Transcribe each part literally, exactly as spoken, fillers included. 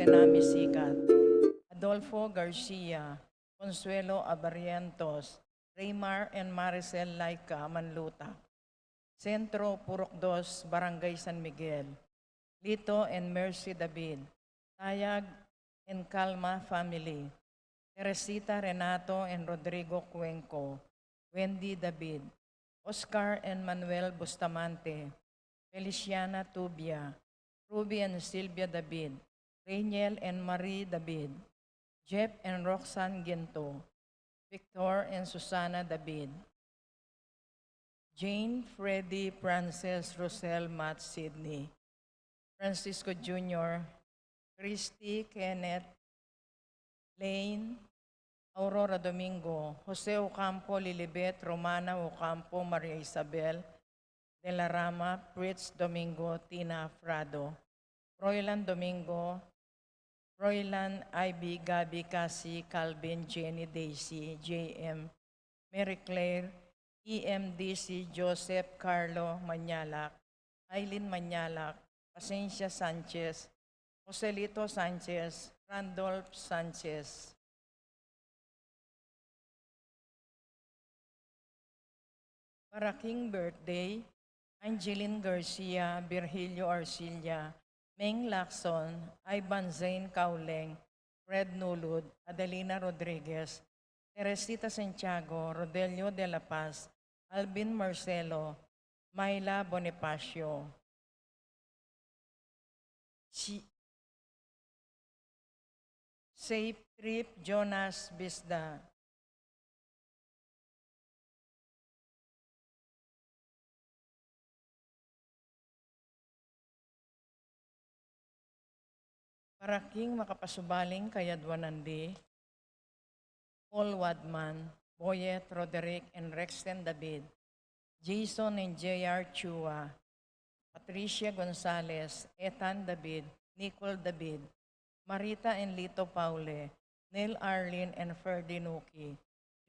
Nami Sikat, Adolfo Garcia, Consuelo Abarrientos, Raymar and Maricel Laika Manlutak. Centro, Purok Dos, Barangay San Miguel. Lito and Mercy David, Tayag and Calma family. Teresita, Renato and Rodrigo Cuenco, Wendy David, Oscar and Manuel Bustamante, Feliciana Tubia, Ruby and Silvia David, Rainiel and Marie David, Jeff and Roxanne Ginto, Victor and Susana David, Jane, Freddy, Frances, Rosel, Matt, Sydney, Francisco Junior, Christy, Kenneth, Lane, Aurora Domingo, Jose Ocampo, Lilibet, Romana Ocampo, Maria Isabel de la Rama, Fritz Domingo, Tina Frado, Froilan Domingo, Froilan, Ivy, Gabby, Cassie, Calvin, Jenny, Daisy, J M, Mary Claire, E M D C, Joseph, Carlo Mañalac, Aileen Mañalac, Pasencia Sanchez, Joselito Sanchez, Randolph Sanchez. Para king birthday, Angeline Garcia, Virgilio Arcilla, Meng Lacson, Ivan Zane Cauleng, Fred Nulud, Adelina Rodriguez, Teresita Santiago, Rodelio de la Paz, Alvin Marcelo, Myla Bonifacio. Si-, Safe trip, Jonas Bisda. Para king makapasubaling kayadwanan di, Paul Wadman, Boyet, Roderick, and Rexton David, Jason and J R Chua, Patricia Gonzalez, Ethan David, Nicole David, Marita and Lito Paule, Neil Arlene and Ferdy Nuki,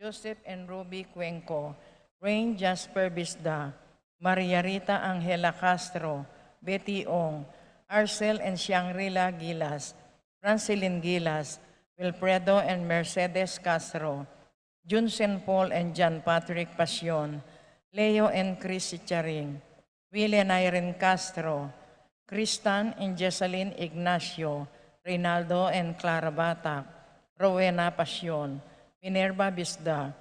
Joseph and Ruby Cuenco, Rain Jasper Bisda, Maria Rita Angela Castro, Betty Ong, Arcel and Shangri-La Gilas, Francelin Gilas, Wilfredo and Mercedes Castro, Junsen Paul and John Patrick Pasion, Leo and Chris Charing, Will and Irene Castro, Kristan and Jessalyn Ignacio, Reynaldo and Clara Batak, Rowena Pasion, Minerva Bisda,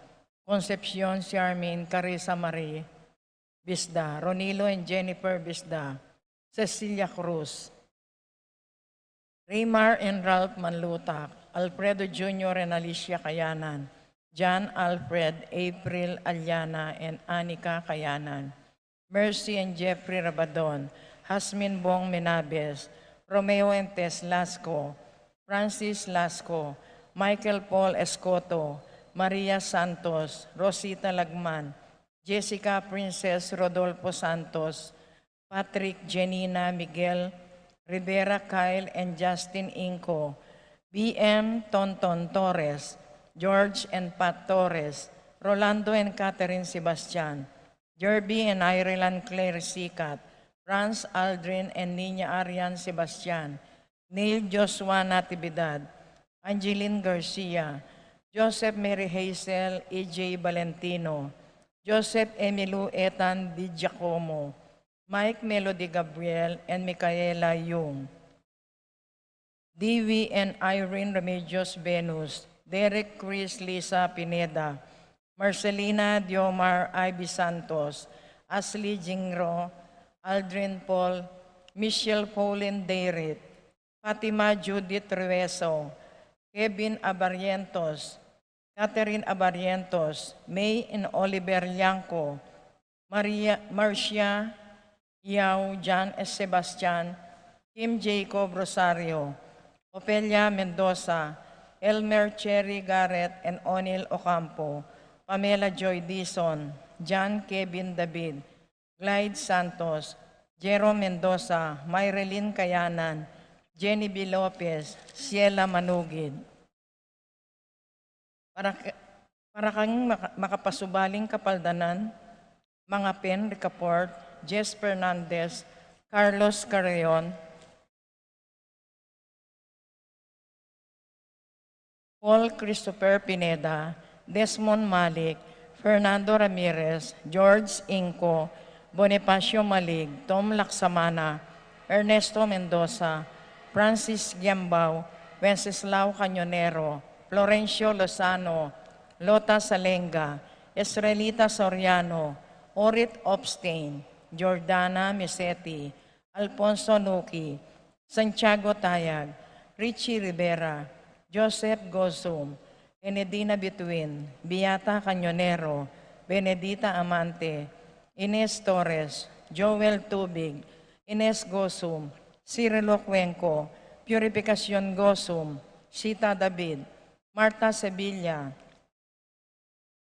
Concepcion Charmaine Carissa Marie Bisda, Ronilo and Jennifer Bisda, Cecilia Cruz, Raymar and Ralph Manlutak, Alfredo Junior and Alicia Kayanan, John Alfred, April, Aliana, and Anika Kayanan, Mercy and Jeffrey Rabadon, Hasmin Bong Menabes, Romeo and Tess Lasco, Francis Lasco, Michael Paul Escoto, Maria Santos, Rosita Lagman, Jessica Princess Rodolfo Santos, Patrick, Jenina, Miguel, Rivera, Kyle, and Justin Inco, B M Tonton Torres, George and Pat Torres, Rolando and Catherine Sebastian, Jerby and Ireland Claire Sikat, Franz Aldrin and Nina Arian Sebastian, Neil Joshua Natividad, Angeline Garcia, Joseph Mary Hazel E J Valentino, Joseph Emilio Ethan Di Giacomo, Mike Melody Gabriel, and Micaela Yung. Dewey and Irene Remedios Venus, Derek Chris Lisa Pineda, Marcelina Diomar Ivy Santos, Ashley Jingro, Aldrin Paul, Michelle Pauline Dayrit, Fatima Judith Rueso, Kevin Abarientos, Catherine Abarientos, May and Oliver Liangco, Maria, Marcia Yao, John S. Sebastian, Kim Jacob Rosario, Ofelia Mendoza, Elmer Cherry Garrett and O'Neil Ocampo, Pamela Joy Dizon, John Kevin David, Clyde Santos, Jerome Mendoza, Myrelyn Kayanan, Jenny B. Lopez, Ciela Manugid. Para, para kang maka-, makapasubaling kapaldanan, Mangapen Ricaport, Jess Fernandez, Carlos Carreon, Paul Christopher Pineda, Desmond Malik, Fernando Ramirez, George Inco, Bonifacio Malig, Tom Laksamana, Ernesto Mendoza, Francis Giambao, Wenceslao Cañonero, Florencio Lozano, Lota Salenga, Estrelita Soriano, Orit Opstein, Jordana Misetti, Alfonso Nuki, Santiago Tayag, Richie Rivera, Joseph Gozum, Enedina Bituin, Beata Cañonero, Benedita Amante, Ines Torres, Joel Tubig, Ines Gozum, Cirilo Cuenco, Purificacion Gozum, Sita David, Martha Sevilla,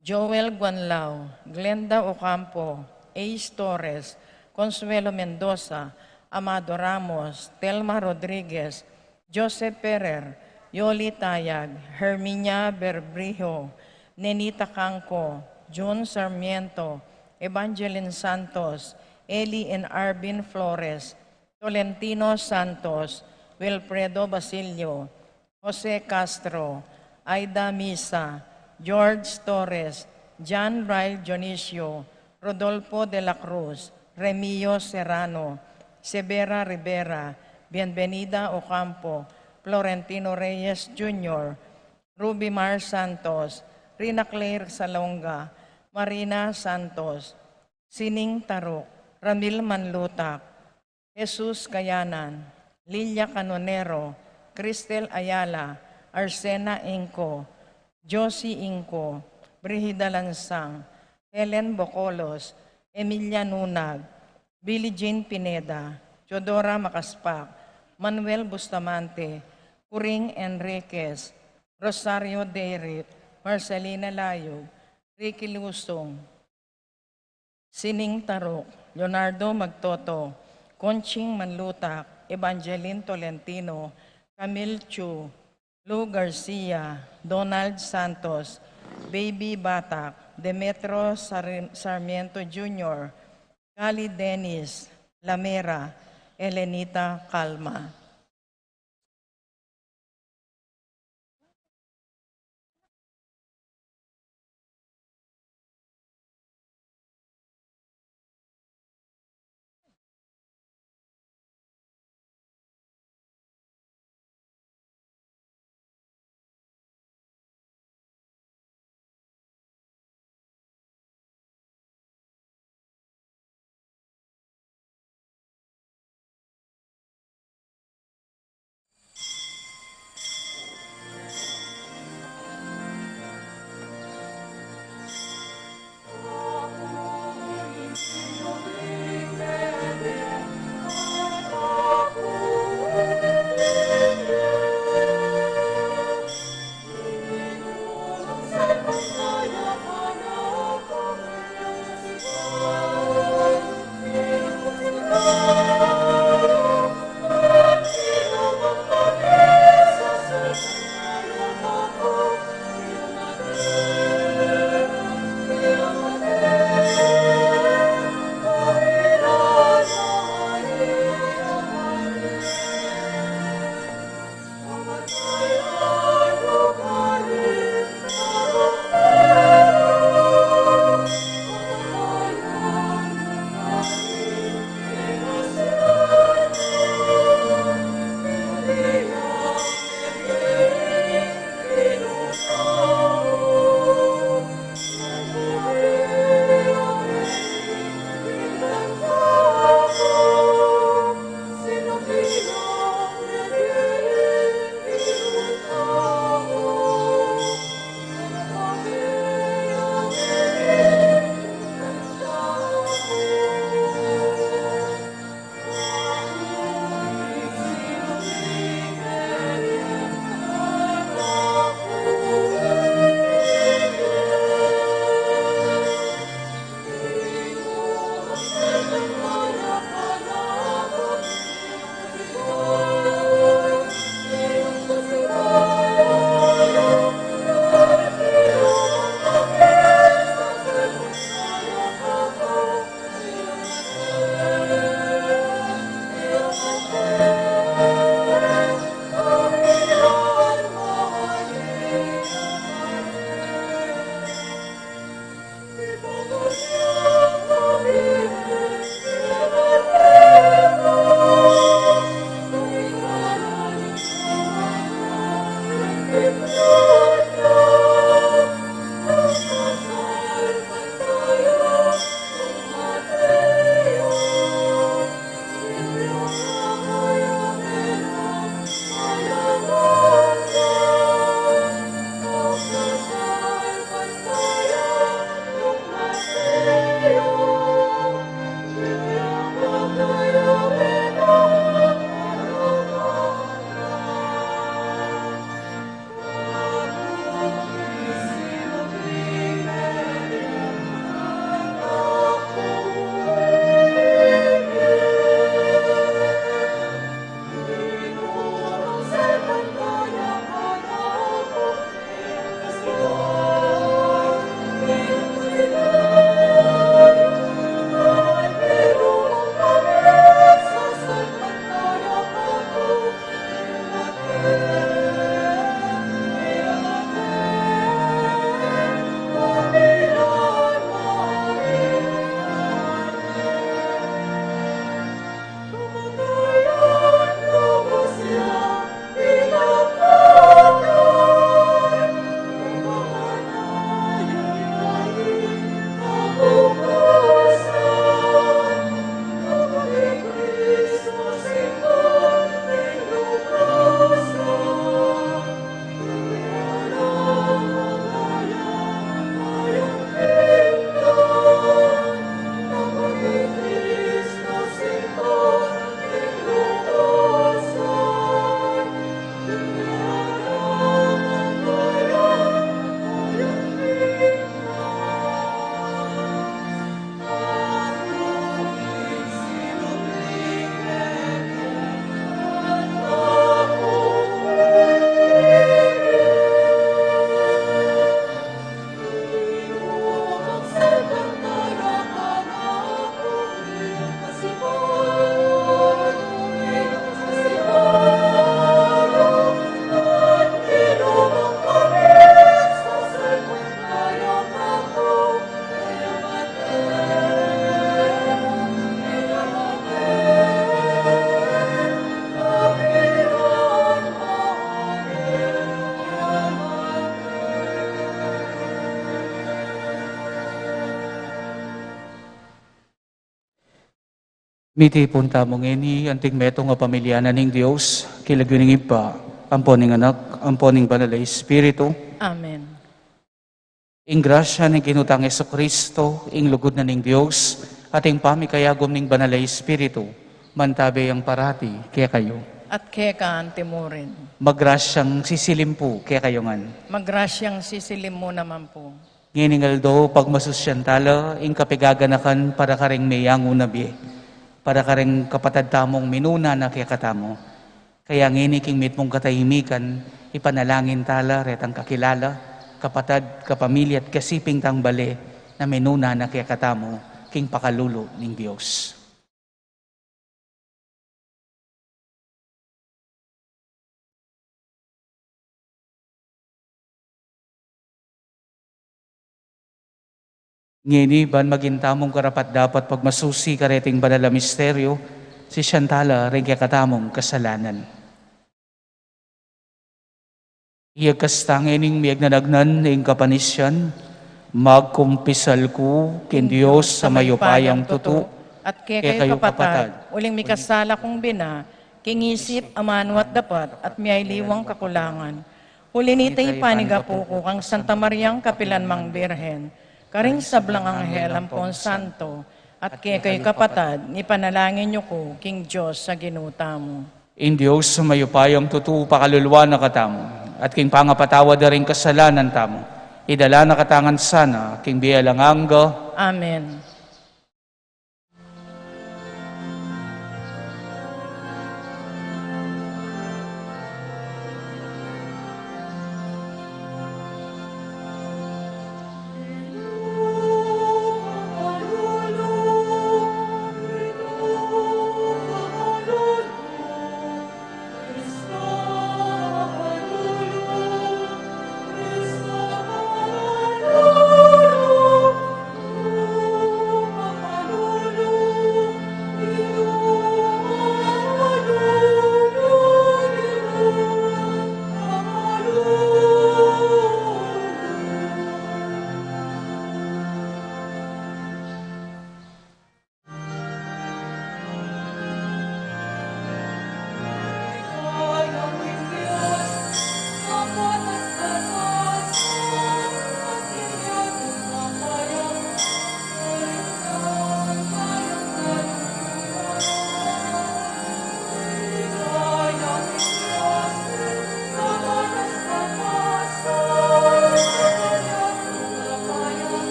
Joel Guanlao, Glenda Ocampo, Ace Torres, Consuelo Mendoza, Amado Ramos, Telma Rodriguez, Joseph Ferrer, Yoli Tayag, Herminia Berbrijo, Nenita Canco, Jun Sarmiento, Evangeline Santos, Eli and Arvin Flores, Tolentino Santos, Wilfredo Basilio, Jose Castro, Aida Misa, George Torres, John Ryle Dionisio, Rodolfo de la Cruz, Remio Serrano, Severa Rivera, Bienvenida Ocampo, Florentino Reyes Junior, Ruby Mar Santos, Rina Claire Salonga, Marina Santos, Sining Taruk, Ramil Manlutak, Jesus Kayanan, Lilia Canonero, Cristel Ayala, Arsena Inco, Josie Inco, Brigida Lansang, Helen Bocolos, Emilia Nunag, Billie Jean Pineda, Teodora Macaspac, Manuel Bustamante, Coring Enriquez, Rosario Derrick, Marcelina Layug, Ricky Lusong, Sining Taruk, Leonardo Magtoto, Conching Manlutak, Evangeline Tolentino, Camille Chu, Lou Garcia, Donald Santos, Baby Batak, Demetro Sar-, Sarmiento Junior, Gali Dennis, Lamera, Elenita Calma. Mitipun tamu ngeni, anting metung a pamilya na ning Dios, king lagyu ning Ibpa, ampo ning Anak, ampo ning Banal a Espiritu. Amen. Ing grasya ning Ginu tang Jesucristo, ing lugud na ning Dios, at ing pamikayagum ning Banal a Espiritu, mantabe yang parati kekayu. At keka antimurin. Magrasyang sisilim pu kekayu ngan. Magrasyang sisilim mu naman pu. Ngening aldo, pagmasusyan tala ing kapigaganakan para karing meyangu na bie, para karing kapatad tamung minuna na kekatamu. Kaya ngeni king mitmung katahimikan, ipanalangin tala retang kakilala, kapatad, kapamilya at kasiping tang bale na minuna na kekatamu king pakalulu ning Dios. Ngeni, ban maging tamung karapat-dapat pagmasusi kareting banal a misteryo, sisian tala ring kekatamung kasalanan. Iyagkas ta ngening miyagnanagnan ing kapanisian, magkumpisal ku king Dios a mayupayang tutu, at kekayu kapatad, uling mikasala kung bina, king isip, amanu at dapat, at miyaliwang kakulangan. Uli nita, ipanigapu ku kang Santa Mariang kapilan mang Birhen, karing sablang anghel ampon santo, at kekayu kapatad, ipanalangin yu ku king Dios a Ginu tamu. Ing Dios a mayupayang tutu pakaluluan na katamu, at king pangapatawad da ring kasalanan tamu, idala na katamu ngan sana king bie alang angga. Amen.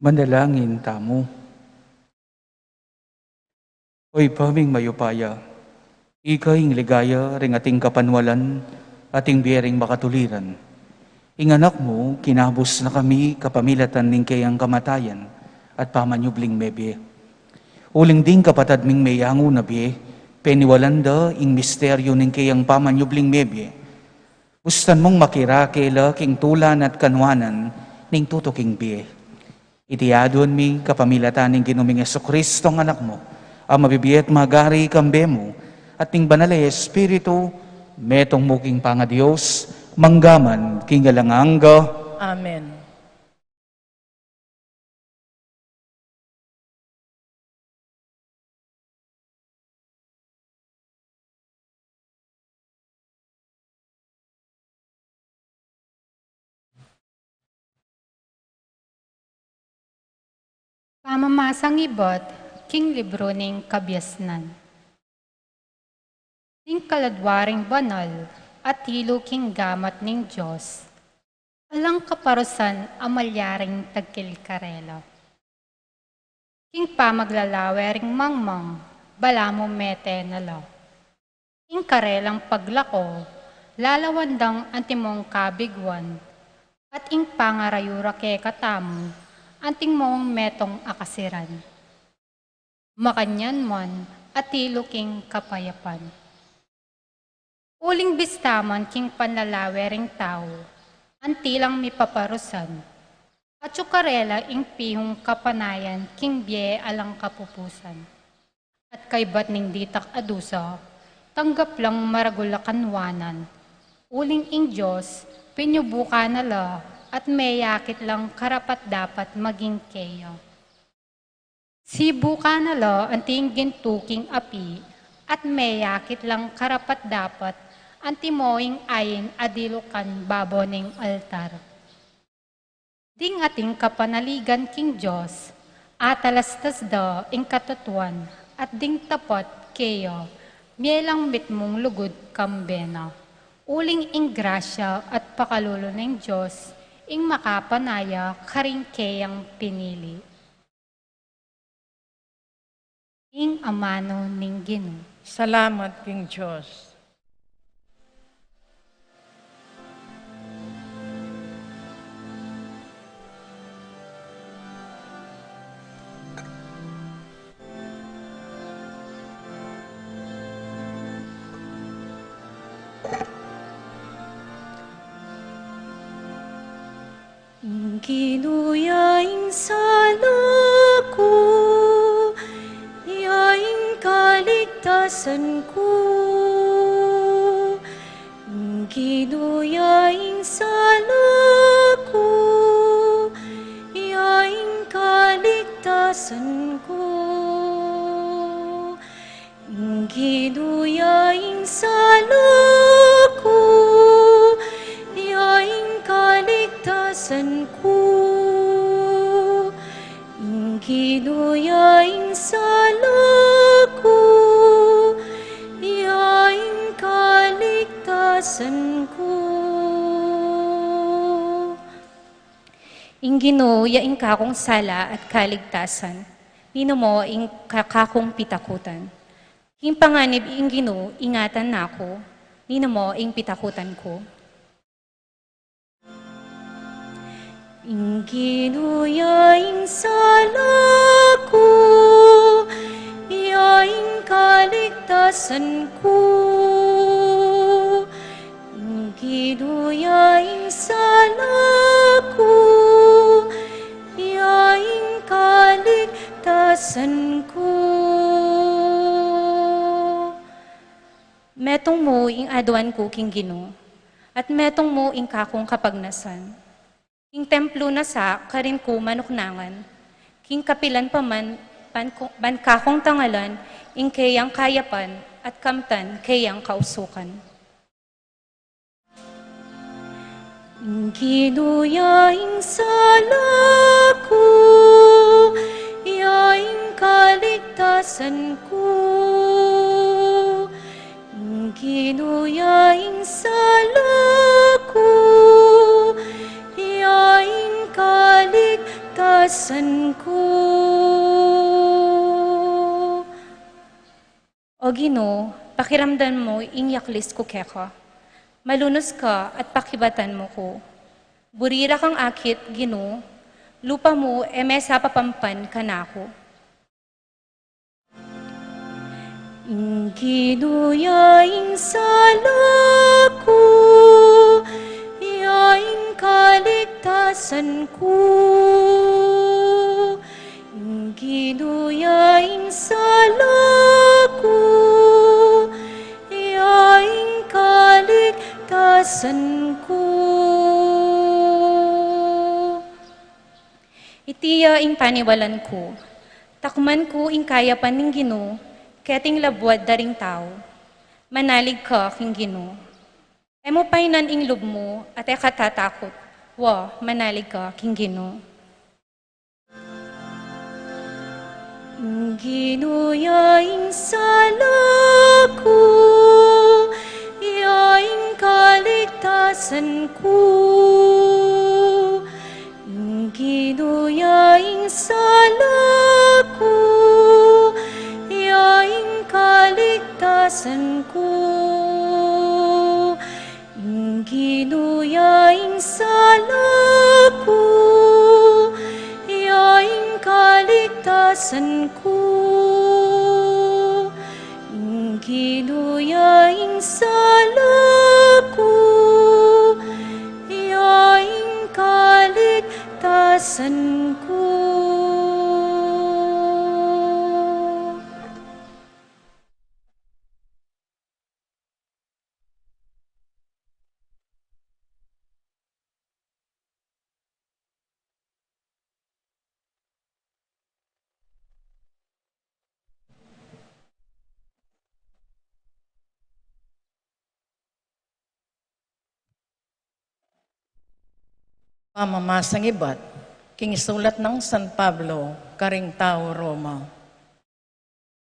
Manalangin tamu. O Ibpa ming mayupaya, ika ing ligaya ring ating kapanwalan at ing bie ring makatuliran. Ing Anak mu, kinabus na kami kapamilatan ning keyang kamatayan at pamanyubling mebie. Uling ding kapatad ming meyangu na bie, peniwalan da ing misteryu ning keyang pamanyubling mebie. Bustan mung makirake la king tula na at kanwanan ning tutuking bie. Iti aduan mi kapamilatan ning Ginu ming Jesucristo a Anak mu, a mabibie at magari kambe mu, at ning Banal a Espiritu, metung mu king pangaDios, mangga man king alang angga. Amen. Pamamasang ibat king libru ning Kabiasnan. Ning kaladwa ring banal, atilu king gamat ning Dios, alang kaparusan a malyaring tagkil karela. King pamaglalawe ring mangmang, balamu mete na la. Ing karelang paglako, lalawan dang antimong kabiguan, at ing pangarayu ra kekatamu, antimong metung a kasiran. Makanyan man, atilu king kapayapan. Uling bista man king panlalawe ring tau, anti lang mipaparusan, atyu karela ing pihung kapanayan king bie alang kapupusan. At kaybat ning ditak a dusa, tanggap lang maragul a kanwanan, uling ing Dios, pinyubukan na la, at meyakit lang karapat-dapat maging keya. Sibukan na la anting gintu king api, at meyakit lang karapat-dapat antimo ing ain a dilukan babo ning altar. Ding ating kapanaligan king Dios, atalastas da ing katutuan, at ding tapat keya, mie lang mitmung lugud kambe na. Uling ing grasya at pakalulu ning Dios, ing makapanaya karing keyang pinili. Ing amanu ning Ginu. Salamat king Dios. Ing Ginu ya ing sala ku, ya ing kaligtasan ku. Ing Ginu ya ing sala ku, ya ing kaligtasan ku. Ing Ginu ya ing sala ku, ya ing kaligtasan ku. Ing Ginu ya ing sala ku, ya ing kaligtasan ku. Ing Ginu ya ing kakung sala at kaligtasan, ninu mo ing ka-, kakung pitakutan? King panganib ing Ginu, ingatan na ku, ninu mo ing pitakutan ku? Ing Ginu ya ing sala ku, ya ing kaligtasan ku. Ing Ginu ya ing sala ku, ya ing kaligtasan ku. Metung mu ing aduan ku king Ginu, at metung mu ing kakung kapagnasan. Ing templu na sa karin ku manuknangan, king kapilan pa man ban ku-, ban kakung tangalan ing keyang kayapan at kamtan keyang kausukan. Ing Ginu ya ing sala ku, ya ing kaligtasan ku. Ing Ginu ya ing sala ku, ya ing kaligtasan San ku. O Ginu, pakiramdam mu ing yaklis ku keka. Malunus ka at pakibatan mu ku. Buri ra kang akit, Ginu, lupa mu e me sapapampan kanaku. Ing Ginu ya ing sala ku, ya ing kaligtasan ku. Ing Ginu ya ing sala ku, ya ing kaligtasan ku. Iti ya ing paniwalan ku. Takman ku ing kayapan ning Ginu keting labuad da ring tau. Manalig ka king Ginu. E mu painan ing lub mu at e ka tatakut. Wa, manalig ka king Ginu. Ing Ginu ya ing sala ku, ya ing kaligtasan ku. Ing Ginu ya ing sala ku, ya ing kaligtasan ku. Ing Ginu ya ing sala ku, ya ing kaligtasan ku. Ing Ginu ya ing sala ku, ya ing kaligtasan ku. Pamamasang ibat king sulat nang San Pablo karing tau Roma.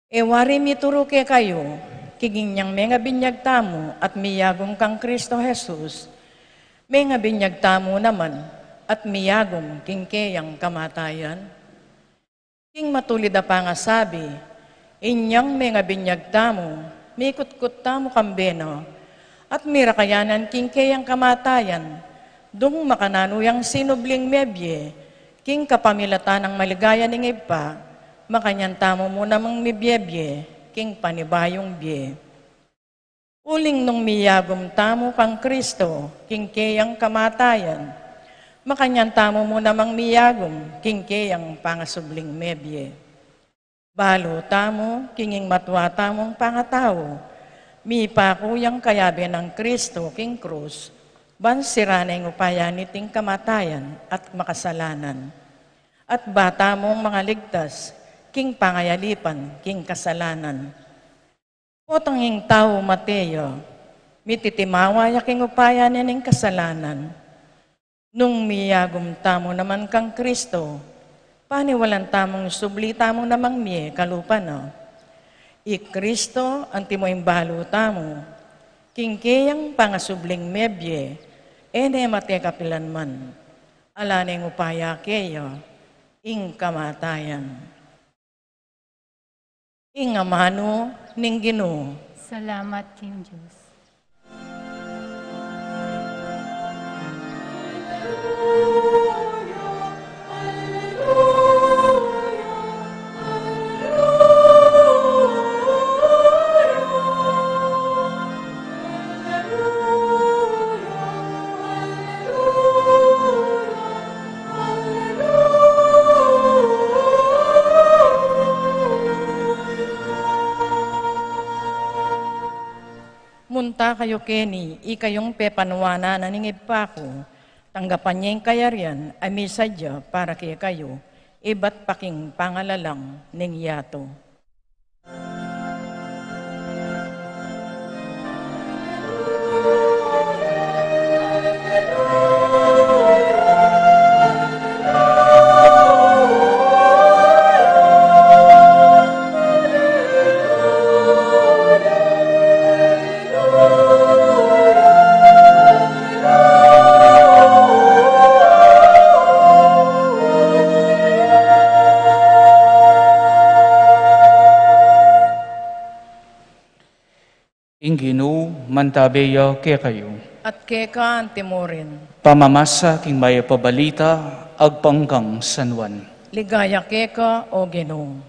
E wari mituru kekayu, king inyang mengabinyag tamu at miyagum kang Kristo Jesus, mengabinyag tamu naman at miyagum king keyang kamatayan? King matulid a pangasabi, inyang mengabinyag tamu, mikutkut tamu kambe na, at mirakayanan king keyang kamatayan, dung makananu yang sinubling mebie, king kapamilatan nang maligaya ning Ibpa, makanyan tamu mu namang mibiebie, king panibayung bie. Uling nung miyagum tamu kang Kristo, king keyang kamatayan, makanyan tamu mu namang miyagum, king keyang pangasubling mebie. Balu tamu, king ing matua tamung pangatau, mipaku yang kayabe nang Kristo king krus, ban sira ne ing upaya niting kamatayan at makasalanan. At ba tamung mangaligtas, king pangayalipan, king kasalanan. Potang ing tau mate ya, mititimawa ya king upaya ne ning kasalanan. Nung miyagum tamu naman kang Kristo, paniwalan tamung subli tamu namang mie kalupa na. I Kristo, antimo ing balu tamu, king keyang pangasubling mebie, e ne mate kapilan man. Ala neng upaya keya, ing kamatayan. Ing amanu ning Ginu. Salamat king Dios. Munta kayu keni, ikayung pepanuanan na ning Ibpa ku, tanggapan ye ing kayarian a misadya para kekayu, ibat pa king pangalalang ning yatu. Mantabe ya kekayu. At keka antimurin. Pamamasa king Mayap a Balita agpang kang San Juan. Ligaya keka, O Ginu.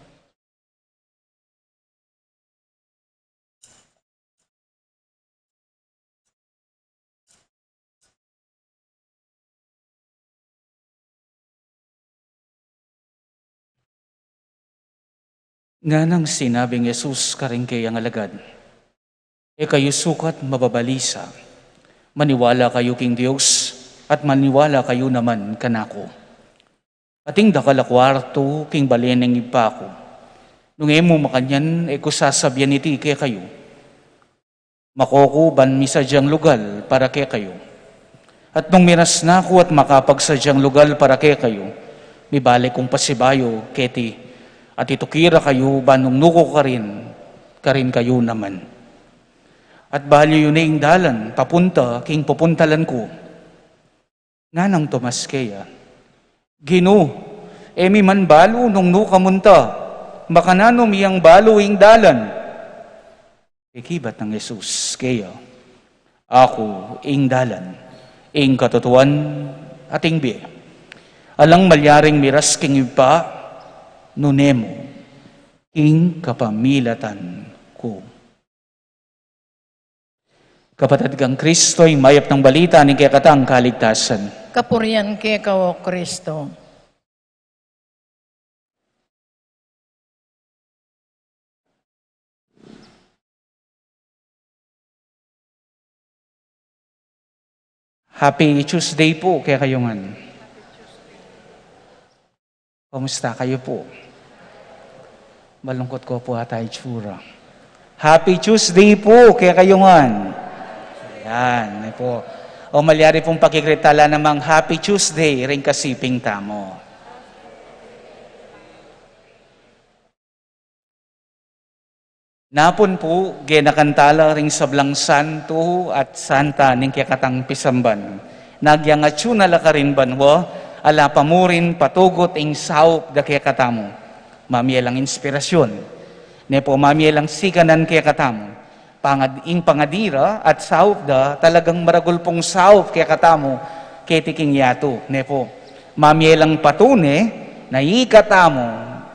Nganang sinabing Jesus karing kayang alagad, "E kayu sukat mababalisa. Maniwala kayu king Dios, at maniwala kayu naman kanaku. Ating dakal a kuartu king bale ning Ibpa ku. Nung e mu makanyan, e ku sasabian iti kekayu. Mako ku ban misadyang lugal para kekayu. At nung miras na ku at makapagsadyang lugal para kekayu, mibalik kung pasibayu keti, at itukira kayu ban nung nuku karin, karin kayu naman. At balu yu ne ing dalan papunta king pupuntalan ku." Nganang Tomas keya, "Ginu, e mi man balu nung nu ka munta. Makananu mi yang balu ing dalan?" Pekibat nang Jesus keya, "Aku ing dalan, ing katutuan, at ing bie. Alang malyaring miras king Ibpa, nune mu king kapamilatan ku." Kapatad, kang Kristo ing mayap nang balita ning kekatang kaligtasan. Kapurian keka, O Kristo. Happy Tuesday pu kekayu ngan. Kumusta kayu pu? Malungkut ko pu ata itsura. Happy Tuesday pu kekayu ngan. Yan, ne pu. O malyari pung pakikritan la namang Happy Tuesday ring kasiping tamu. Napun pu, genakan tala ring sablang santu at santa ning kekatang pisamban. Nagyang atyu na la karin banua, ala pa murin patugut ing saup da kekatamu. Mamie lang inspirasyun. Ne pu, mamie lang sikanan kekatamu. Pangad-, ing pangadi ra at saup da talagang maragul pung saup kekatamu keti king yatu. Ne pu, mamie lang patune na ikatamu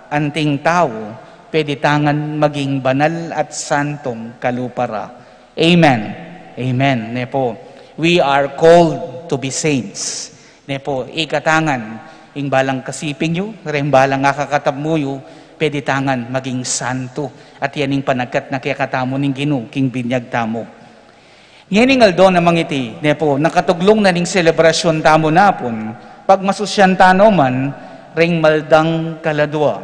anting tau pwede tangan maging banal at santung kalupa ra. Amen. Amen. Ne pu, we are called to be saints. Ne pu, ikatangan ing balang kasiping yu, reng balang akakatab mu yu, pwede tangan maging santu. At yan ing panagkat na kekatamu ning Ginu king binyag tamu. Ngening aldo namang iti, ne pu, nakatuglung na ning selebrasyun tamu napun, pagmasusyan ta no man ring maldang kaladua.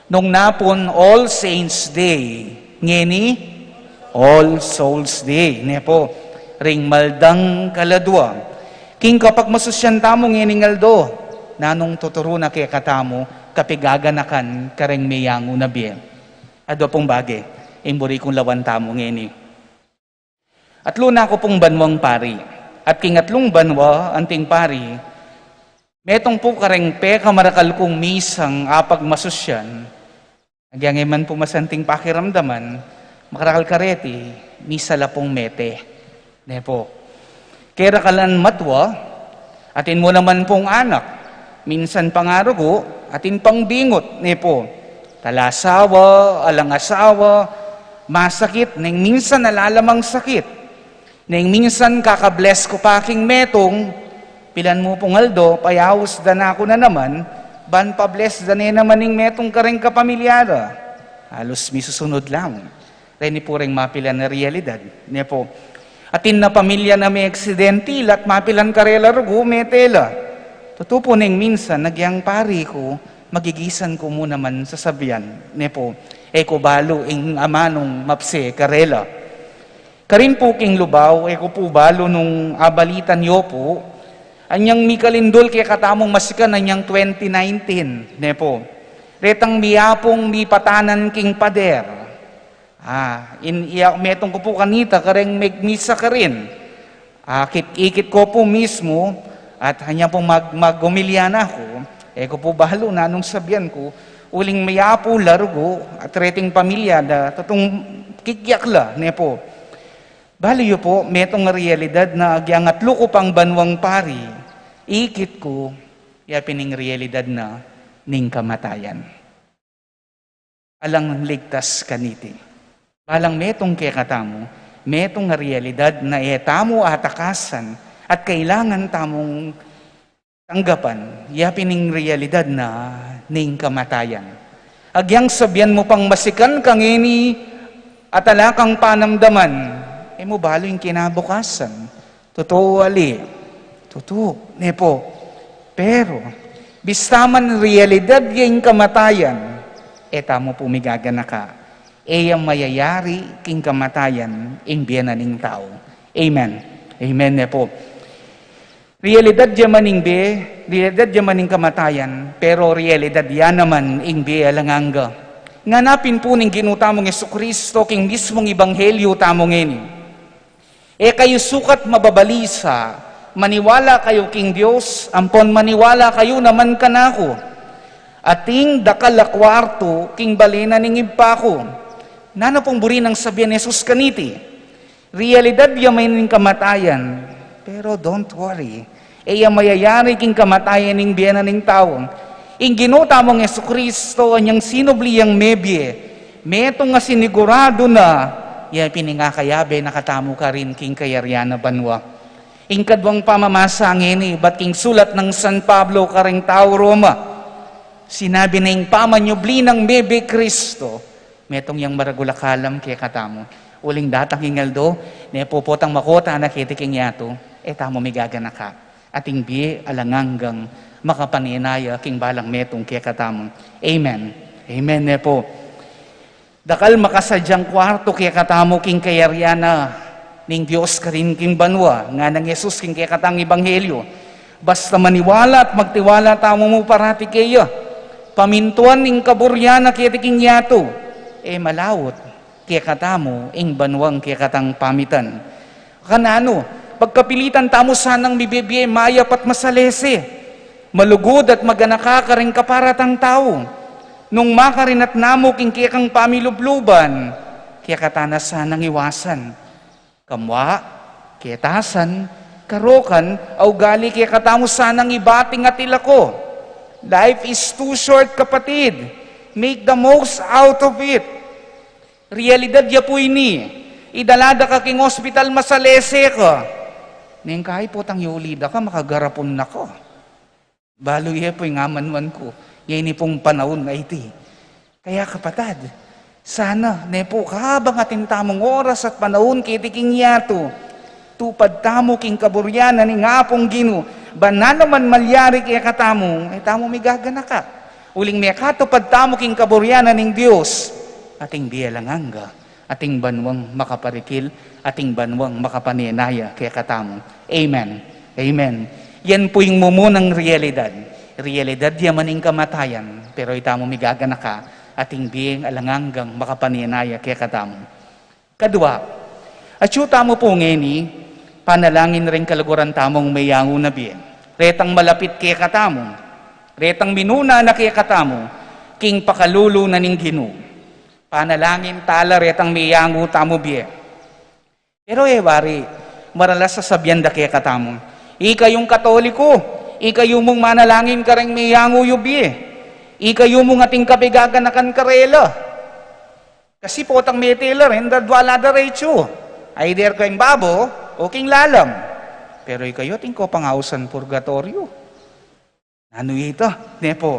Nung napun All Saints Day, ngeni All Souls Day, ne pu, ring maldang kaladua. King kapagmasusyan tamu ngening aldo, nanung tuturu na kekatamu kapigaganakan kareng meyangu na bie? Adua pung bage ing buri kung lawan tamu ngeni. Atlu na ku pung banuang pari. At king atlung banua anting pari, metung pu kareng pekamarakal kung misang apagmasusyan. Agyang e man pu masanting pakiramdaman, makarakal kareti, misa la pung mete. Ne pu. Kerakalan matua, atin mu naman pung anak, minsan pangarugu, atin pang bingut, ne pu. Talasawa, alang asawa, masakit, neng minsan ala la mang sakit. Neng minsan kaka-bless ku pa king metung, pilan mu pung aldo, payaus da na ku na naman, ban pa-bless da ne naman ing metung kareng kapamilya da. Halus misusunod lang. Reni pu reng mapilan a realidad, ne pu. Atin na pamilya na me aksidente la at mapilan karela rugu, mete la. Tutu pu neng minsan, agyang pari ku, magigisan ku mu naman sasabian, ne pu. E ku balu ing amanung mapse karela. Karin pu king Lubao, e ku pu balu nung abalitan yu pu, anyang mikalindul kekatamung masikan anyang twenty nineteen, ne pu. Retang miyapung mipatanan king pader. Ah, in, iya, metung ku pu kanita, kareng megmisa karin. Ah, kit-, ikit ku pu mismu, at anyang pu mag-, magumilya na ku, e ku pu balu nanung sabian ku, uling miyapu la rugu, at reting pamilya da, tutung kikyak la, ne pu. Balu yu pu, metung a realidad na agyang atlu ku pang banwang pari, ikit ku, ya pin ing realidad na ning kamatayan. Alang ligtas kaniti. Balang metung kekatamu, metung a realidad na e tamu atakasan at kailangan tamung tanggapan, ya pin ing realidad na ning kamatayan. Agyang sabian mu pang masikan ka ngeni at ala kang panamdaman, e mu balu ing kinabukasan. Tutu, ali. Tutu, ne pu. Pero, bista man realidad ya ing kamatayan, e tamu pu migaganaka. E ya mayayari king kamatayan ing bie na ning tau. Amen. Amen, ne pu. Realidad ya man ing bie, realidad ya man ing kamatayan, pero realidad ya naman ing bie alang angga. Ngana pin pu ning Ginu tamung Jesucristo king mismung ebanghelyo tamu ngeni. E kayu sukat mababalisa, maniwala kayu king Dios, ampon maniwala kayu naman kanaku. Ating dakal a kuartu king bale na ning Ibpa ku. Nanu pung buri nang sabian ni Jesus kaniti? Realidad ya man ing kamatayan, pero don't worry. E ya mayayari king kamatayan ing bie na ning tau. Ing Ginu tamung Jesucristo, anyang sinubli yang mebie, metung a siniguradu na, ya pin ing akayabe na katamu karin king kayarian a banua. Ing kaduang pamamasa ngeni, ibat king sulat nang San Pablo karing tau Roma. Sinabi na ing pamanyubli nang mebie Kristo, metung yang maragul a kalam kekatamu. Uling datang ing aldo, ne pu, potang makota na keti king yatu, e tamu migaganaka. Ating bie alang anggang makapanenaya king balang metung kekatamu. Amen. Amen, ne pu. Dakal makasadyang kuartu kekatamu king kayarian na ning Dios karin king banua, ngana nang Jesus king kekatang ebanghelyo. Basta maniwala at magtiwala tamu mu parati keya. Pamintuan ing kaburian na keti king yatu. E malaut kekatamu ing banuang kekatang pamitan. Kananu, pagkapilitan tamu sanang mibie bie mayap at masalese, malugud at maganaka karing kaparatang tau. Nung makarinat namu king kekang pamilubluban, kekata na sanang iwasan. Kamua, ketasan, karokan, a ugali kekatamu sanang ibating at ilako. Life is too short, kapatid. Make the most out of it. Realidad ya pu ini. Idala da ka king ospital, masalese ka. Neng kai potang yuli da ka, makagarapun na ka. Balu ye pu ing amanuan ku ngeni pung panaun a iti. Kaya kapatad, sana, ne pu, kabang atin tamung oras at panaun keti king yatu, tupad tamu king kaburian na ning Apung Ginu, ban nanu man malyari kekatamu, e tamu migaganaka. Uling mekatupad tamu king kaburian na ning Dios, ating bie alang angga, ating banuang makaparikil, ating banuang makapanenaya kekatamu. Amen. Amen. Yan pu ing mumunang realidad. Realidad ya man ing kamatayan, pero itamu migaganaka, ating bie alang anggang makapanenaya kekatamu. Kadua, atyu tamu pu ngeni, panalangin reng kaluguran tamung meyangu na bie. Retang malapit kekatamu, retang minuna na kekatamu, king pakalulu na ning Ginu. Panalangin tala retang meyangu tamu bie. Pero e wari, maralas a sabian da kekatamu, ikayung Katoliko, ikayu mung manalangin kareng meyangu yu bie, ikayu mung ating kapigaganakan karela. Kasi potang mete la rin, dadwa la diretsu. Either keng babo o keng lalam. Pero ikayu atin ko pangausan purgatoryo. Nanu ita, ne pu?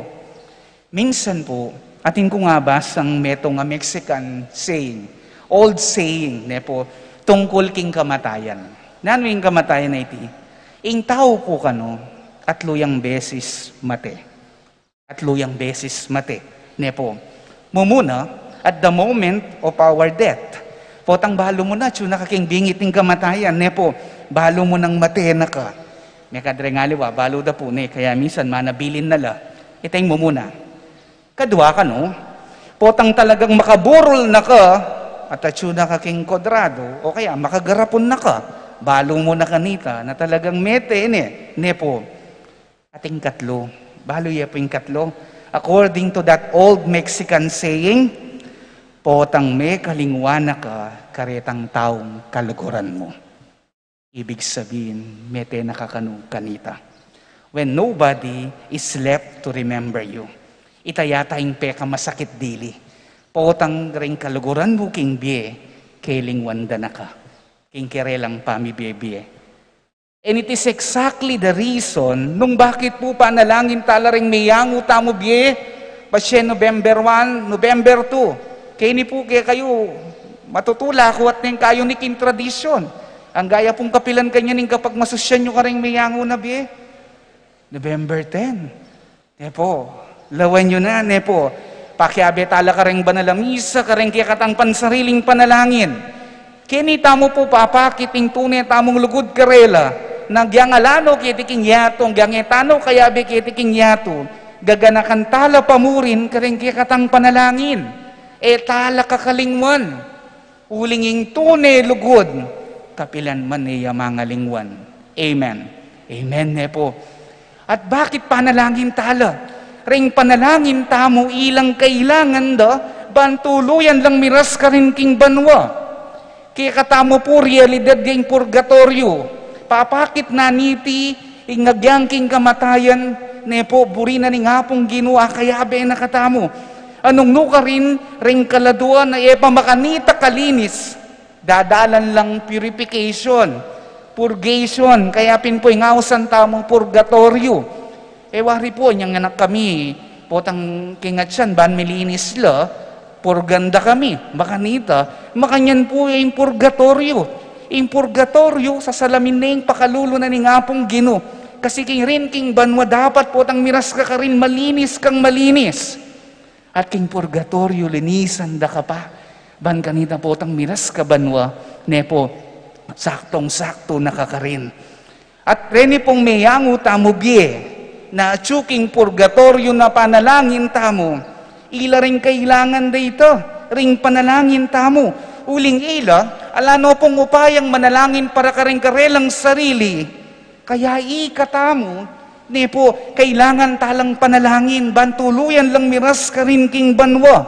Minsan pu, atin kung abasang metung a Mexican saying, old saying, ne pu, tungkul king kamatayan. Nanu ing kamatayan a iti? Ing tau pu kanu, atlu yang beses mate. Atlu yang beses mate, ne pu. Mumuna, at the moment of our death. Potang balu mu na, atyu na ka king bingit ning kamatayan, ne pu. Balu mu nang mate na ka. Mekad reng aliwa, balu da pu, ne, kaya minsan manabilin na la. Ita ing mumuna. Kadua kanu, potang talagang makaburul na ka, at atyu na ka king kodrado, o kaya makagarapun na ka. Balu mu na kanita, na talagang mete, ne, ne pu. Ating katlu. Balu ye pu ing katlu. According to that old Mexican saying, potang mekalingwa na ka, karetang taung kaluguran mu. Ibig sabihin, mete na ka kanu kanita. When nobody is left to remember you. Ita yata ing pekamasakit dili. Potang ring kaluguran mu king bie, kelingwan da na ka king karelang pamibie-bie. And it is exactly the reason nung bakit pu panalangin tala ring meyangu tamu bie, pasye November one, November two. Keni pu kekayu, matutula ku at neng kayu ni king tradisyon. Anggaya pung kapilan kanyan ing kapagmasusyan yu karing meyangu na bie? November ten. Ne pu, lawen yu na, ne pu. Pakiabe tala kareng banal a misa, kareng kekatang pansariling panalangin. Keni tamu pu papakit ing tune tamung lugud karela, na agyang ala no keti king yatu, agyang e tana kayabe keti king yatu, gaganakan tala pa murin kareng kekatang panalangin. E tala kakalingwan. Uling ing tune lugud, kapilan man e ya mangalingwan. Amen. Amen, ne pu. At bakit panalangin tala? Ring panalangin tamu ilang kailangan da, ban tuluyan lang miras karin king banua. Kekatamu pu realidad ya ing purgatoryo. Papakit na niti, ing agyang king kamatayan, ne pu, buri na ning Apung Ginu, akayabe na katamu. Anung nukarin, ring kaladua na e pa makanita kalinis, dadalan lang purification, purgation, kaya pin pu ing ausan tamung purgatoryo. E wari pu, inyang anak kami, potang king atyan, ban milinis la, purgan da kami, makanita, makanyan pu ing purgatoryo. Ing purgatoryo, sasalamin ne ing pakalulu na ning Apung Ginu. Kasi king rin, king banua dapat potang miras ka karin malinis kang malinis. At king purgatoryo, linisan da ka pa. Ban kanita potang miras ka banua, ne pu, saktong-sakto na ka karin. At reni pung meyangu tamu bie, na atyu king purgatoryo na panalangin tamu, ila ring kailangan da ita, ring panalangin tamu. Uling ila, ala no pung upayang manalangin para kareng karelang sarili, kaya ikatamu, ne pu, kailangan talang panalangin, ban tuluyan lang miras karin king banua.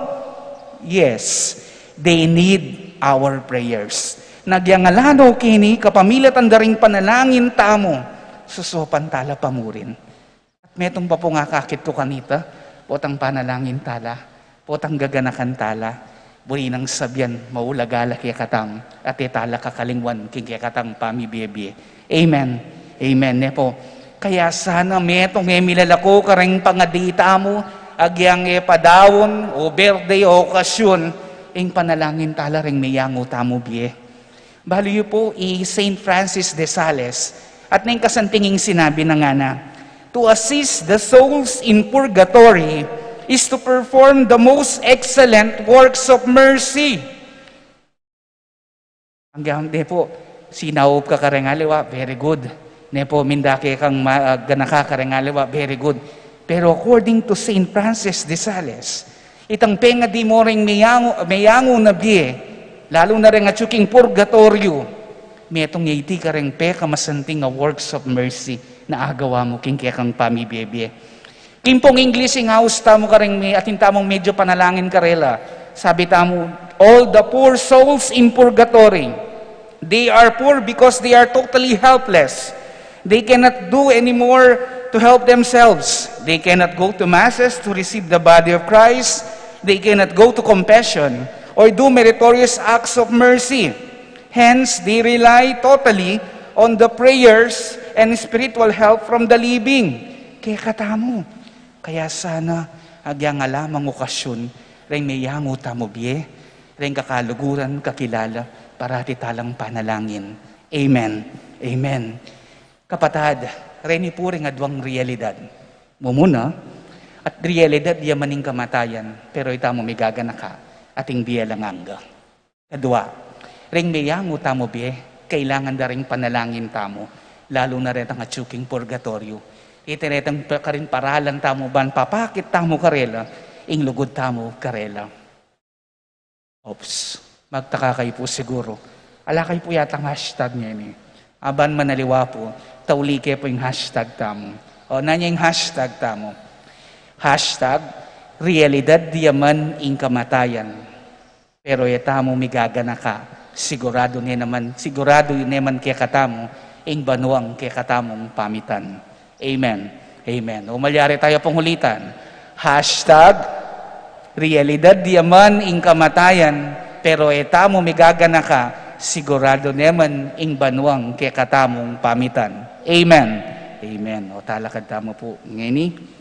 Yes, they need our prayers. Agyang ala no keni, kapamilatan da ring panalangin tamu, susupan tala pa murin. At metung pa pung akakit ku kanita, potang panalangin tala, potang gaganakan tala, buri nang sabian, maulaga la kekatang, at e tala kakalingwan king kekatang pamibie-bie. Amen. Amen, ne pu. Kaya sana metung e milalako kareng pangadi tamu, agyang e pa daun, o birthday, o okasyon, ing panalangin tala ring meyangu tamu bie. Balu yu pu i Saint Francis de Sales, at neng kasanting ing sinabi na ngana, "To assist the souls in purgatory is to perform the most excellent works of mercy." Agyang, ne pu, sinaup ka kareng aliwa, very good. Ne pu, minda ke kang ma-, ah, ganaka kareng aliwa, very good. Pero according to Saint Francis de Sales, itang pengadi mu reng meyangu, meyangu na bie, lalu na reng atyu king purgatoryo, metung ya iti kareng pekamasanting a works of mercy na agawa mu king kekang pamibie-bie. King pung English ing aus tamu kareng me-, atin tamung medyo panalangin karela. Sabi tamu, "All the poor souls in purgatory, they are poor because they are totally helpless. They cannot do any more to help themselves. They cannot go to masses to receive the body of Christ. They cannot go to confession or do meritorious acts of mercy. Hence, they rely totally on the prayers and spiritual help from the living." Kekatamu. Kaya sana, agyang ala mang okasyun, reng meyangu tamu bie, reng kakaluguran, kakilala, parati talang panalangin. Amen. Amen. Kapatad, reni pu ring aduang realidad. Mumuna, at realidad ya man ing kamatayan, pero itamu migaganaka, ating bie alang angga. Kadua, reng meyangu tamu bie, kailangan da ring panalangin tamu, lalu na retang atyu king purgatoryo. Iti retang pa-, karin paralan tamu ban papakit tamu karela, ing lugud tamu karela. Oops, magtaka kayu pu siguru. Ala kayu pu yatang hashtag ngeni. Aban manaliwa pu, tauli ke pu ing hashtag tamu. O, nanu ing hashtag tamu? Hashtag, realidad ya man ing kamatayan. Pero e tamu migaganaka, Siguradu ne naman, siguradu ne man kekatamu ing banuang kekatamung pamitan. Amen. Amen. O, malyari taya pung ulitan. Hashtag, realidad ya man ing kamatayan, pero e tamu migaganaka, siguradu ne man ing banuang kekatamung pamitan. Amen. Amen. O, talakad tamu pu ngeni.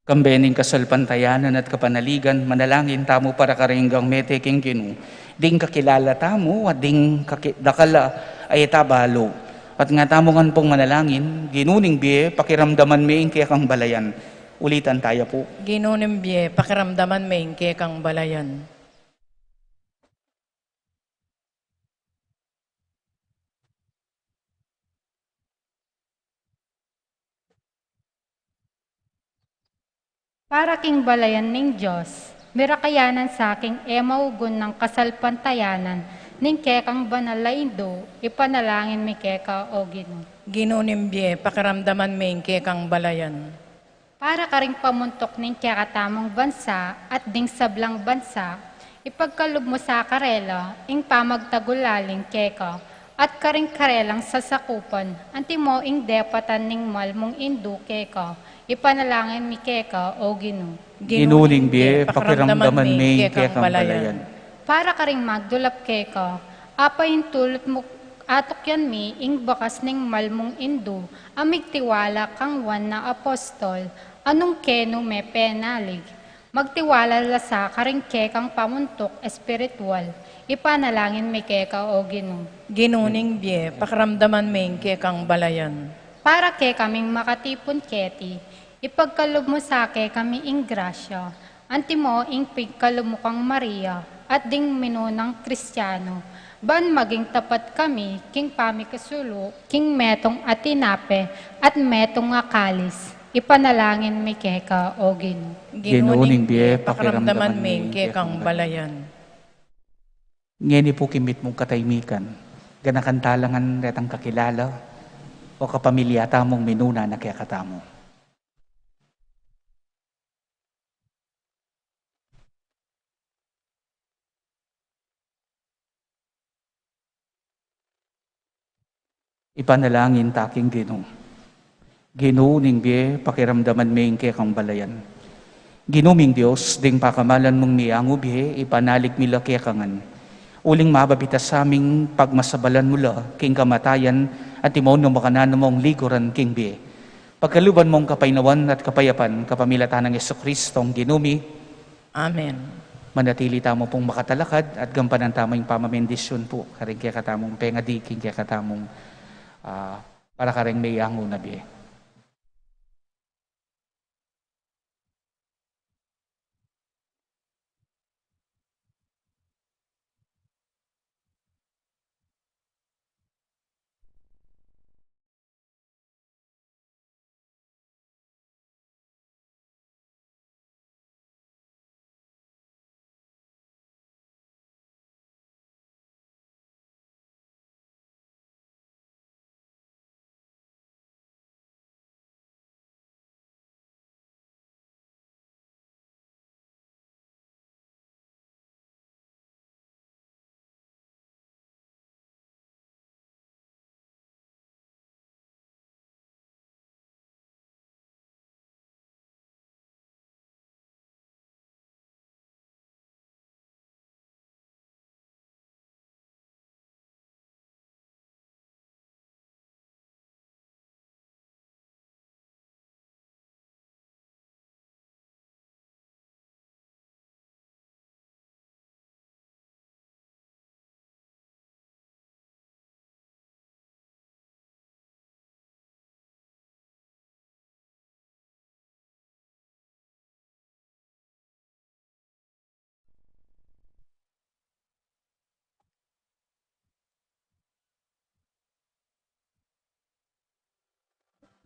Kambe ning kasalpantayanan at kapanaligan, manalangin tamu para karing mete king Ginu, ding kakilala tamu at ding kaki-, dakal a e ta balu. At nga tamu ngan pung manalangin, Ginu ning bie, pakiramdaman me ing kekang balayan. Ulitan taya pu. Ginu ning bie, pakiramdaman me ing kekang balayan. Para king balayan ning Dios, mirakayanan sa king e maugun nang kasalpantayanan ning kekang banal a Indu, ipanalangin mi keka, O Ginu. Ginu ning bie, pakiramdaman me ing kekang balayan. Para karing pamuntuk ning kekatamung bansa at ding sablang bansa, ipagkalub mu sa karela ing pamagtagulaling keka at karing karelang sasakupan, antimo ing depatan ning mal mung Indu keka, ipanalangin mi keka, O Ginu. Ginu ning bie, pakiramdaman me ing kekang balayan. Para karing magdulap keka, apintulut mu, atukyan mi ing bakas ning mal mung Indu, a migtiwala kang Juan a apostol, a nung kenu me penalig. Magtiwala la sa karing kekang pamuntuk espiritual, ipanalangin mi keka, O Ginu. Ginu ning bie, pakiramdaman me ing kekang balayan. Para kekaming makatipun keti, ipagkalub mu sa kekami ing grasya, antimo ing pigkalub mu kang Maria at ding minunang Kristiano, ban maging tapat kami king pamikasulu king metung a tinape at metung a kalis, ipanalangin mi keka, O Ginu. Ginu ning bie, pakiramdaman me ing kekang balayan. Ngeni pu king mitmung katahimikan, ganakan tala ngan retang kakilala o kapamilya tamung minuna na kekatamu. Ipanalangin ta king Ginu. Ginu ning bie, pakiramdaman me ing kekang balayan. Ginu ming Dios, ding pakamalan mung miyangu bie, ipanalig mi la keka ngan. Uling mababita sa ming pagmasabalan mu la king kamatayan, antimo nung makananu mung liguran king bie. Pagkaluban mung kapaynawan at kapayapan, kapamilatan nang Jesucristong Ginu mi. Amen. Manatili tamu pung makatalakad at gampanan tamu ing pamamendisyon pu karing kekatamung pengadi king kekatamung, ah, para karing meyangu na bie.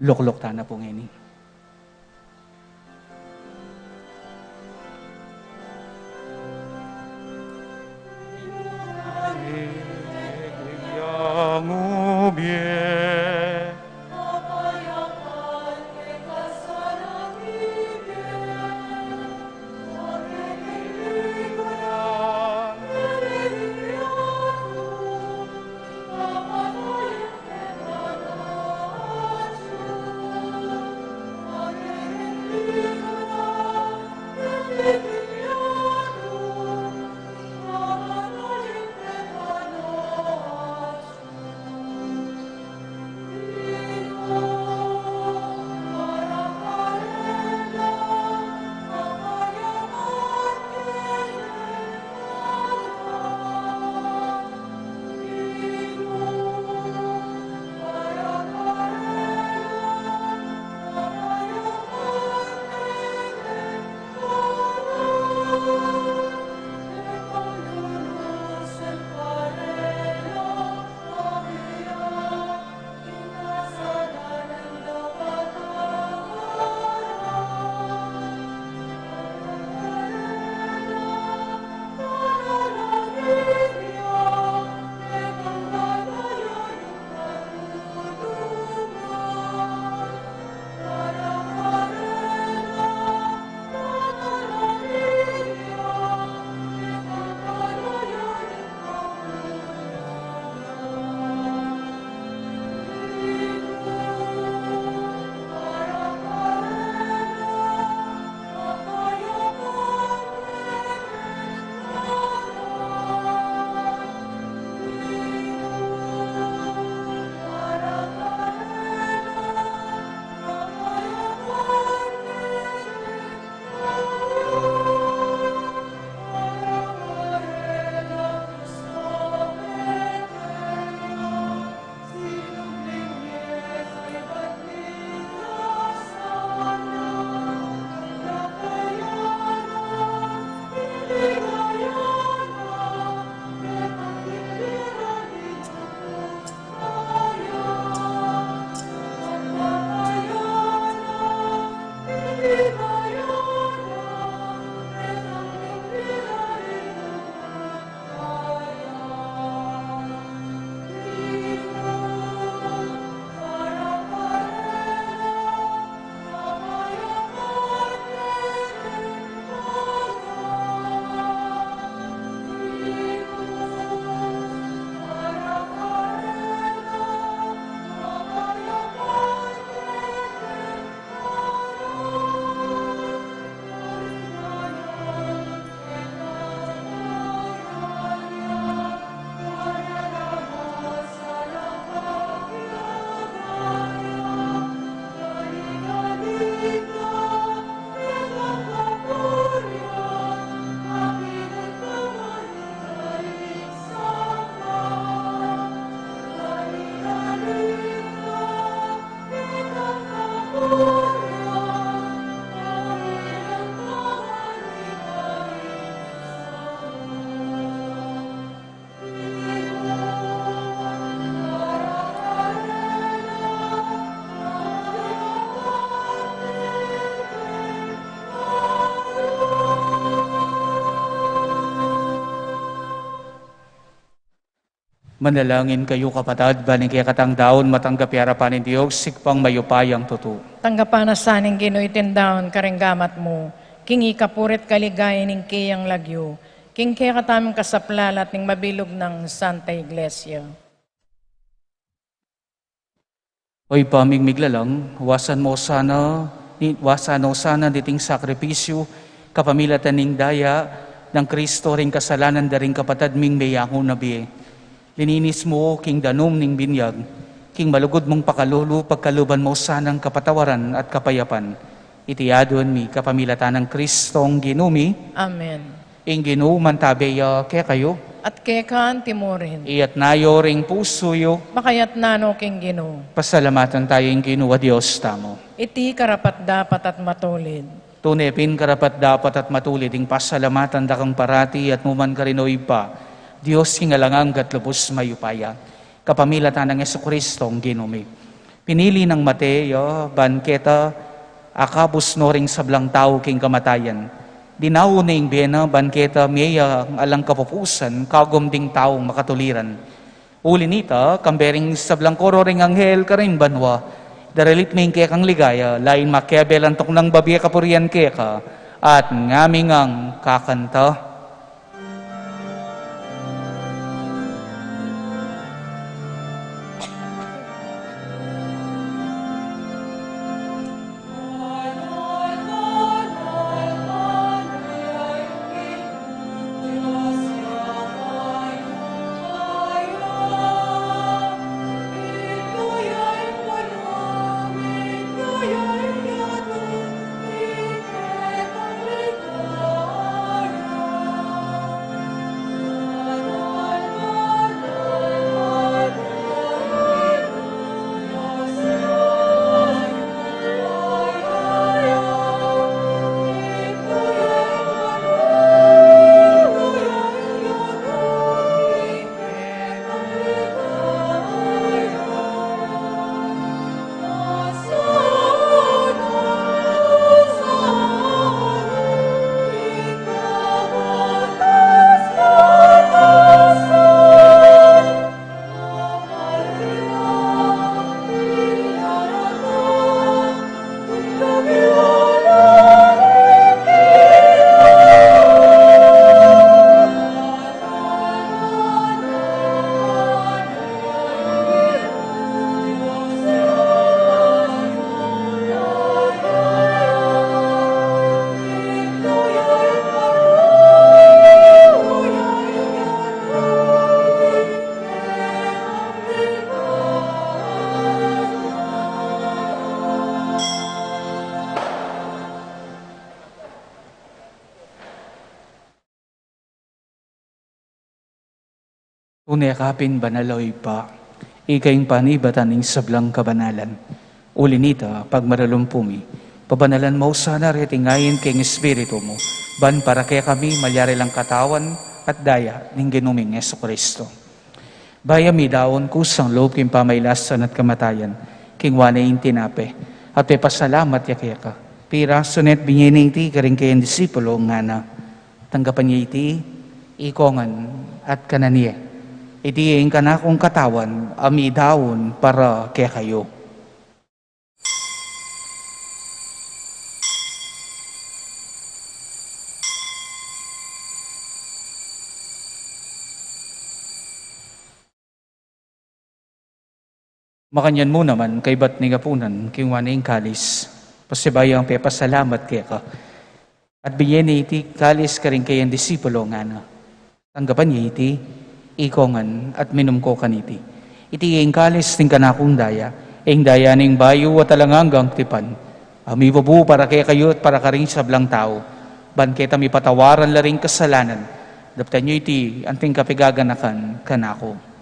Lukluk tana pu ngeni. Manalangin kayu, kapatad, ban ing kekatang daun matanggap ya arapan ning Dios, Ibpang mayupayang tutu. Tanggapan na sa ning Ginu iting daun karing gamat mu, king ikapuri't kaligayan ning keyang lagyu, king kekatamung kasaplalan at ning mabilug nang Santa Iglesia. O Ibpa ming miglalang, wasan mu sana, ni, wasan mu sana niting sakripisyu, kapamilatan ning daya nang Kristo ring kasalanan da ring kapatad ming meyangu na bie. Lininis mu king danum ning binyag, king malugud mung pakalulu, pagkaluban mu sanang kapatawaran at kapayapan. Iti aduan mi kapamilatan nang Kristong Ginu mi. Amen. Ing Ginu mantabe ya kekayu. At keka antimurin. Iyatas yu ring pusu yu. Makayatas no king Ginu. Pasalamatan tamu ing Ginu a Dios tamu. Iti karapat-dapat at matulid. Tune pin karapat-dapat at matulid ing pasalamatan da kang parati at nukarin man, o Ibpa, Dios king alang angga at lubus mayupaya. Kapamilatan nang Jesukristong Ginu mi. Pinili nang mate ya, ban keta akabus no ring sablang tau king kamatayan. Dinaun ne ing bie na, ban keta mie ya alang kapupusan, kagum ding taung makatuliran. Uli na nita, kambe ring sablang koro ring anghel karin banua, daralit mi ing kekang ligaya, lain makiabe lantuk nang babie kapurian keka, at ngami ngang kakanta. Tune ka pin banal, o Ibpa, ika ing panibatan ning sablang kabanalan. Uli nita, pagmaralumpu mi, pabanalan mu sana reting ain king Espiritu mu, ban para kekami malyari lang katawan at daya ning Ginu ming Jesucristo. Bayu mi daun kusang lub king pamailasan at kamatayan, kinua ne ing tinape, at pepasalamat ya keka, pirasu ne at binie ne iti karing kayang disipulo, ngana: Tanggapan ye iti, ikongan, at kanan ye. Iti ing kanakung katawan a midaun para kekayu. Makanyan mu naman, kaybat ning apunan, kinua ne ing kalis, pasibayu yang pepasalamat keka, at binie ne iti kalis karing kayang disipulo, ngana: Tanggapan ye iti, ikongan, at minum ko kaniti. Iti ing kalis ning kanakung daya, ing daya ning bayu at alang anggang tipan, a mibubu para kekayu at para karing sablang tau, ban keta mipatawaran la ring kasalanan. Daptan yu iti anting kapaganakan kanaku.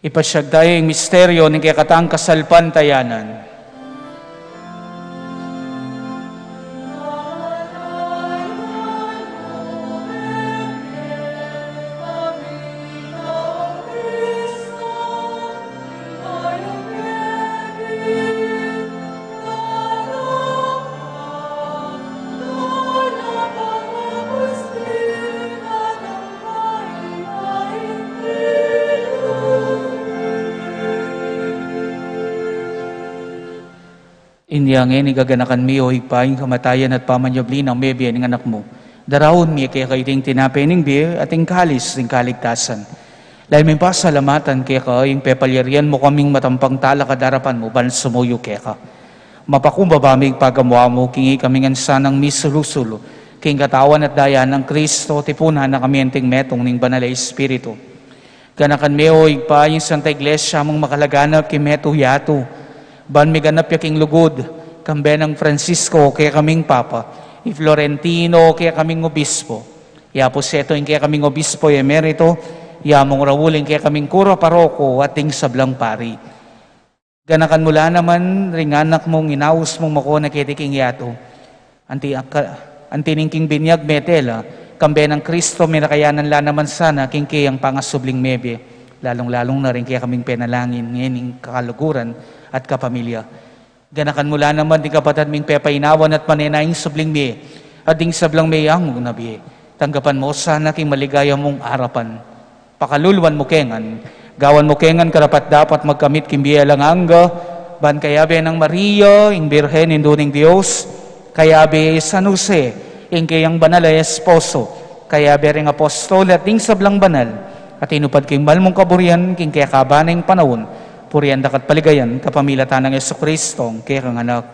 Ipasyag taya ing misteryo ning kekatang kasalpantayanan. Inya ngeni gaganakan mi, o Ibpa, ing kamatayan at pamanyubli nang mebie ning Anak mu. Daraun mi keka iting tinape ning bie at ing kalis ning kaligtasan. Lalu ming pasalamatan keka ing pepalyarian mu kaming matampang talakad king arapan mu ban sumuyu keka. Mapakumbaba mi ing pagamu-amu king ikami ngan sanang misulu-sulu king katawan at daya nang Kristo, tipunan na kami anting metung ning Banal a Espiritu. Ganakan me, o Ibpa, ing Santa Iglesia mung makalaganap king metung yatu, ban miganap ya king lugud, kambe nang Francisco, kekaming Papa, i Florentino, kekaming Obispo, i Apu Seto, ing kekaming Obispo emerito, i Among Raul, ing kekaming kura paroko, at ding sablang pari. Ganakan mu la naman ring anak mung inaus mung makona keti king yatu. Anti, aka-, anti ning king binyag mete la, kambe nang Kristo, merakayanan la naman sana king keyang pangasubling mebie, lalung-lalung na ring kekaming penalangin ngening kaluguran at kapamilya. Ganakan mu la naman ding kapatad ming pepainawan at manenayang subling mie, at ding sablang meyangu na bie. Tanggapan mu sana king maligaya mung arapan. Pakaluluan mu ke ngan, gawan mu ke ngan karapat-dapat magkamit king bie alang angga, ban kayabe nang Maria, ing Birhen Indu ning Dios, kayabe i San Jose, ing keyang banal a esposo, kayabe ring apostol at ding sablang banal, a tinupad king mal mung kaburian king kekaban ning panaun, purian daka at paligayan kapamilatan nang Jesucristo, ing kekang Anak.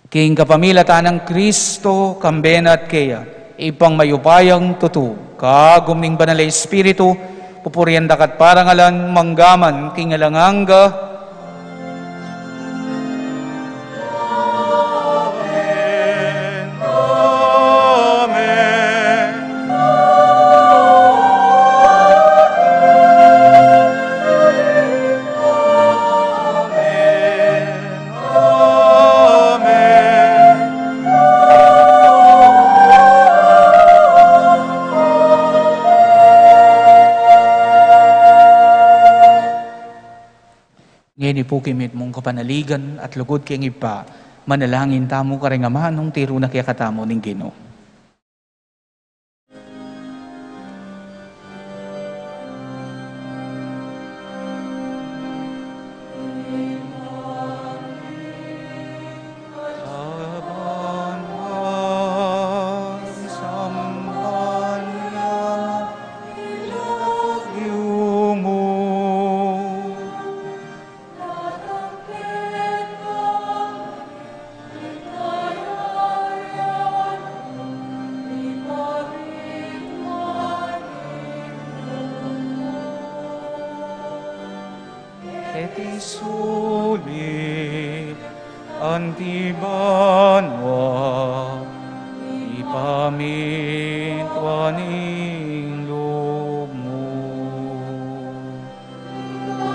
King kapamilatan nang Kristo, kambe na at keya, Ibpang mayupayang tutu, kagum ning Banal a Espiritu, pupurian daka at parangalan, manggaman king alang angga. Amen. Amen. Amen. Amen. Ngeni pu king mitmung kapanaligan at lugud king Ibpa, manalangin tamu karing amanung tiru na kekatamu ning Ginu. Keti sulip anti banua, ipamintuan ing lub mu.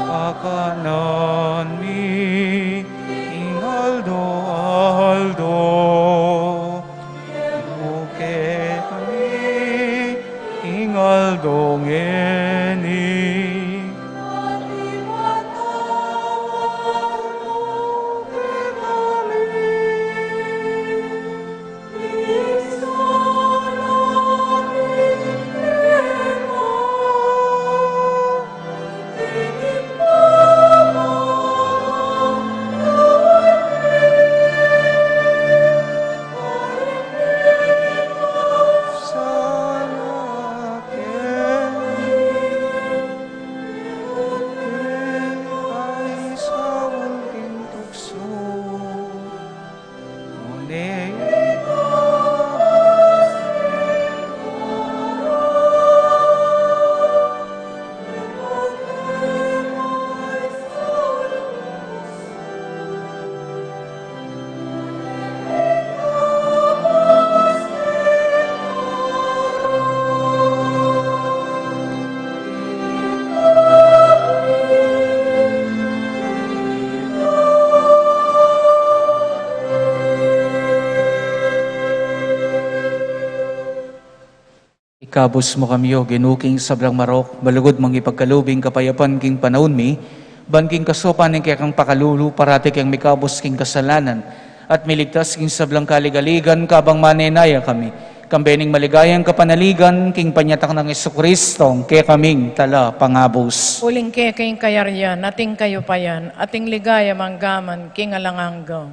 Kakanan mi king aldo-aldo, ibie mu kekami king aldo ngeni. Ikabus mu kami, O Ginu, king sablang marok, malugud mung ipagkalub ing kapayapan king panaun mi, ban king kasaupan ning kekang pakalulu, parati keng mikabus king kasalanan, at miligtas king sablang kaligaligan, kabang manenaya kami Kambe ning maligayang kapanaligan, king panyatak nang Jesucristo, ing kekaming talapangabus. Uling keka ing kayarian, at ing kayupayan, at ing ligaya manggaman king alang angga.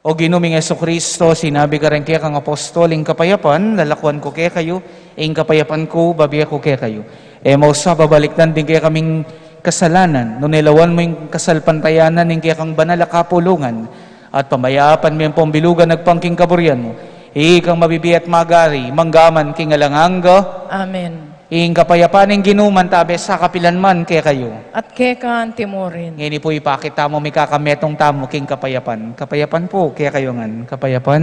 O Ginu ming Jesucristo, sinabi ka reng kekang apostol, ing kapayapan lalakwan ku kekayu, ing kapayapan ku babie ku kekayu. E mu sa babalikdan ding kekaming kasalanan, nune lawan mu ing kasalpantayanan ning kekang banal a kapulungan, at pamayapan me ampong bilugan agpang king kaburian mu. Ikang mabibie at magari, manggaman king alang angga. Amen. Ing kapayapan ning Ginu mantabe sa kapilan man kekayu. At keka anti mu rin. Ngeni pu ipakit tamu, mikakametung tamu king kapayapan. Kapayapan pu kekayu ngan. Kapayapan.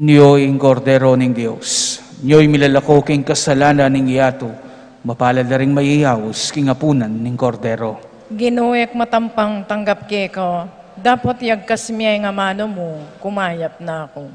Nyo ing Kordero ning Dios. Nyo ing milalako king kasalanan ning yatu. Mapalad la ring mayayaus king apunan ning Kordero. Ginu, e ku matampang tanggap keka, dapot iyagkas mu ing amanu mu, kumayap na ku.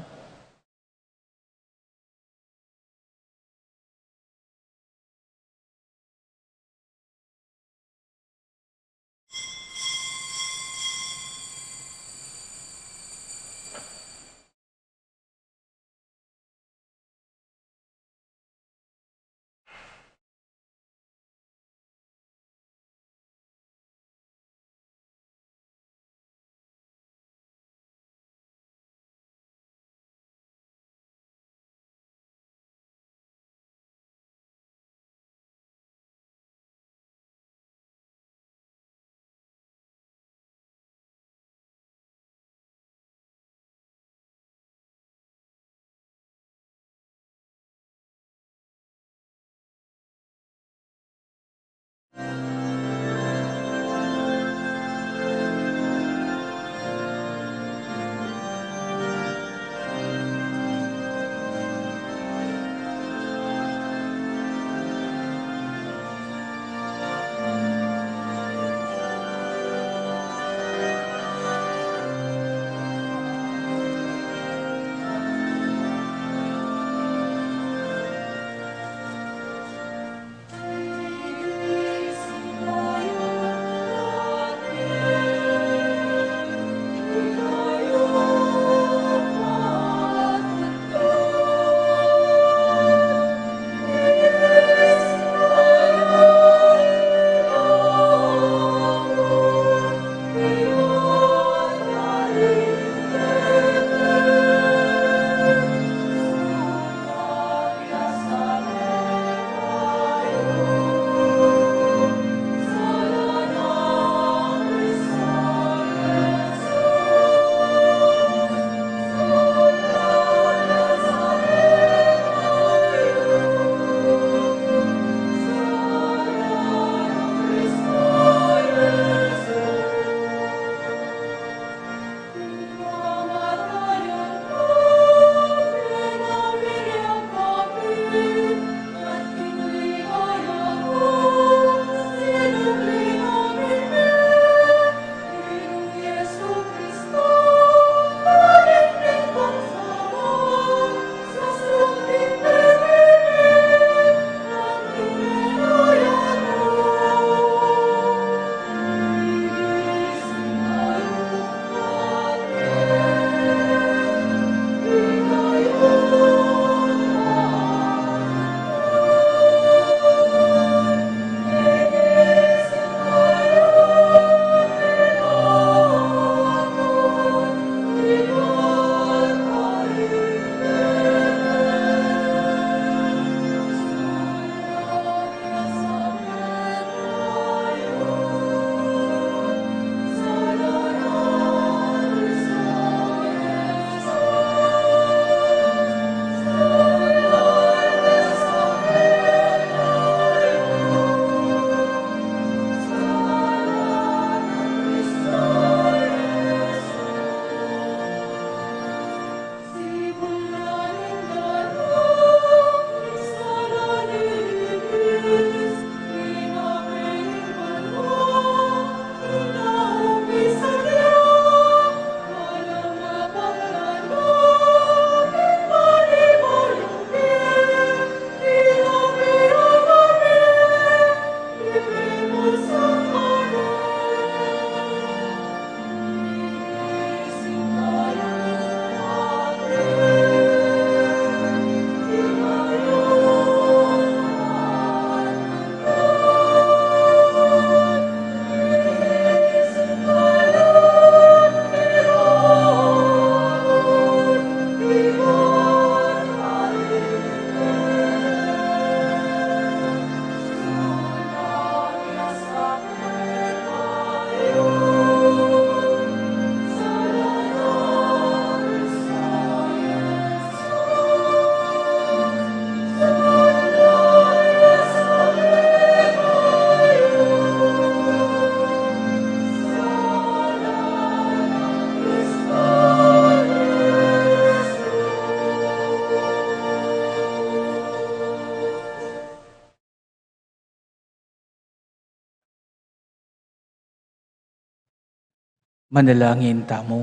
Manalangin tamu.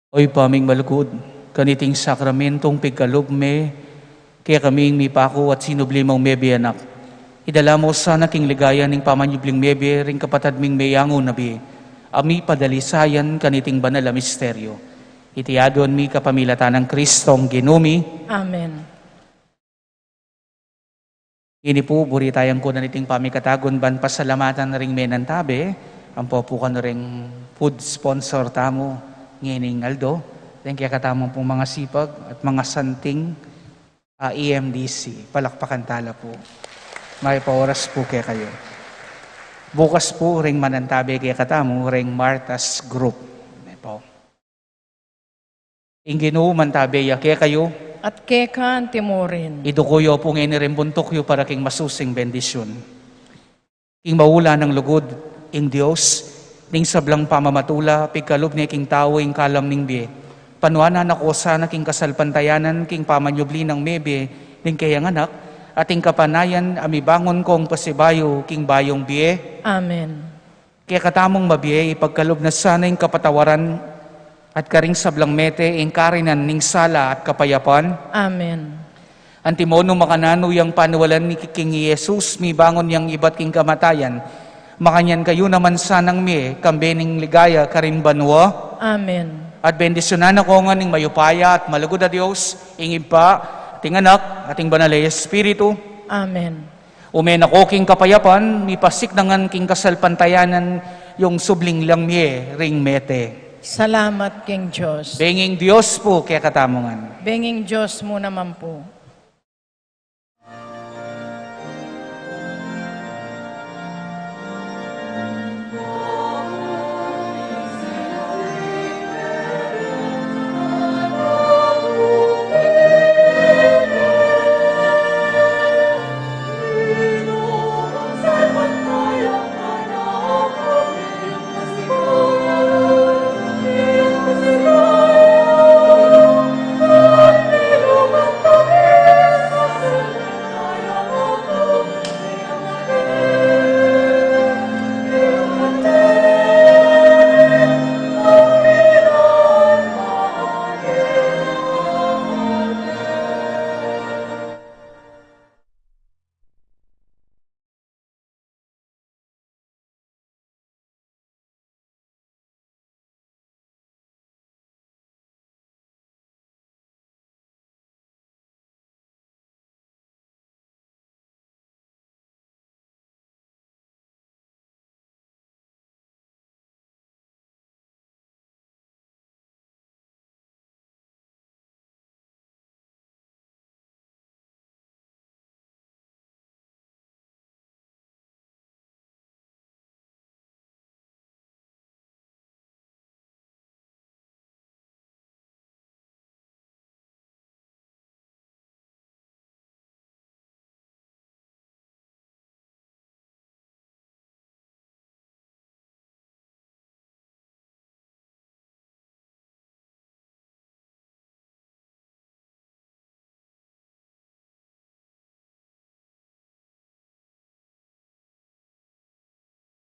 O Ibpa ming malugud, kaniting sakramentong pigkalub me kekaming mipaku at sinubli mung mebie anak, idala mu sana king ligaya ning pamanyubling mebie ring kapatad ming meyangu na bie, a mipadalisayan kaniting banal a misteryo. Iti adwan mi kapamilatan nang Kristong Ginu mi. Amen. Ini pu, buri tayang kunan iting pamikatagun ban pasalamatan ring menantabe, ampo pu kanu ring food sponsor tamu ngening aldo, ring kekatamung pung mangasipag at mangasanting, ah, E M D C. Palakpakan tala pu. Mayap a oras pu kekayu. Bukas pu ring manantabe kekatamu ring Martha's Group. Amen pu. Ing Ginu mantabe ya kekayu. At keka antimurin. Iduku yu pu ngeni ring buntuk yu para king masusing bendisyun. King maula nang lugud, ing Dios, ning sablang pamamatula, pigkalub ne king tau ing kalam ning bie. Panuanan na ko sana king kasalpantayanan, king pamanyubli nang mebie, ning keyang anak, at ing kapanayan, a mibangun kong pasibayu, king bayung bie. Amen. Kekatamung mabie, ipagkalub na sana ing kapatawaran at karing sablang mete ing karinan ning sala at kapayapan. Amen. Antimo nung makananu yang paniwalan mi king Jesus, mibangun yang ibat king kamatayan, makanyan kayu naman sanang mie, kambe ning ligaya karin banua. Amen. At bendisyunan na ko ngan ning mayupaya at malugud a Dios, ing Ibpa, at ing Anak, at ing Banal a Espiritu. Amen. Ume na ko king kapayapan, mipasiknangan king kasalpantayanan yung subling lang mie ring mete. Salamat king Dios. Benging Dios pu kekatamu ngan. Benging Dios mu naman pu.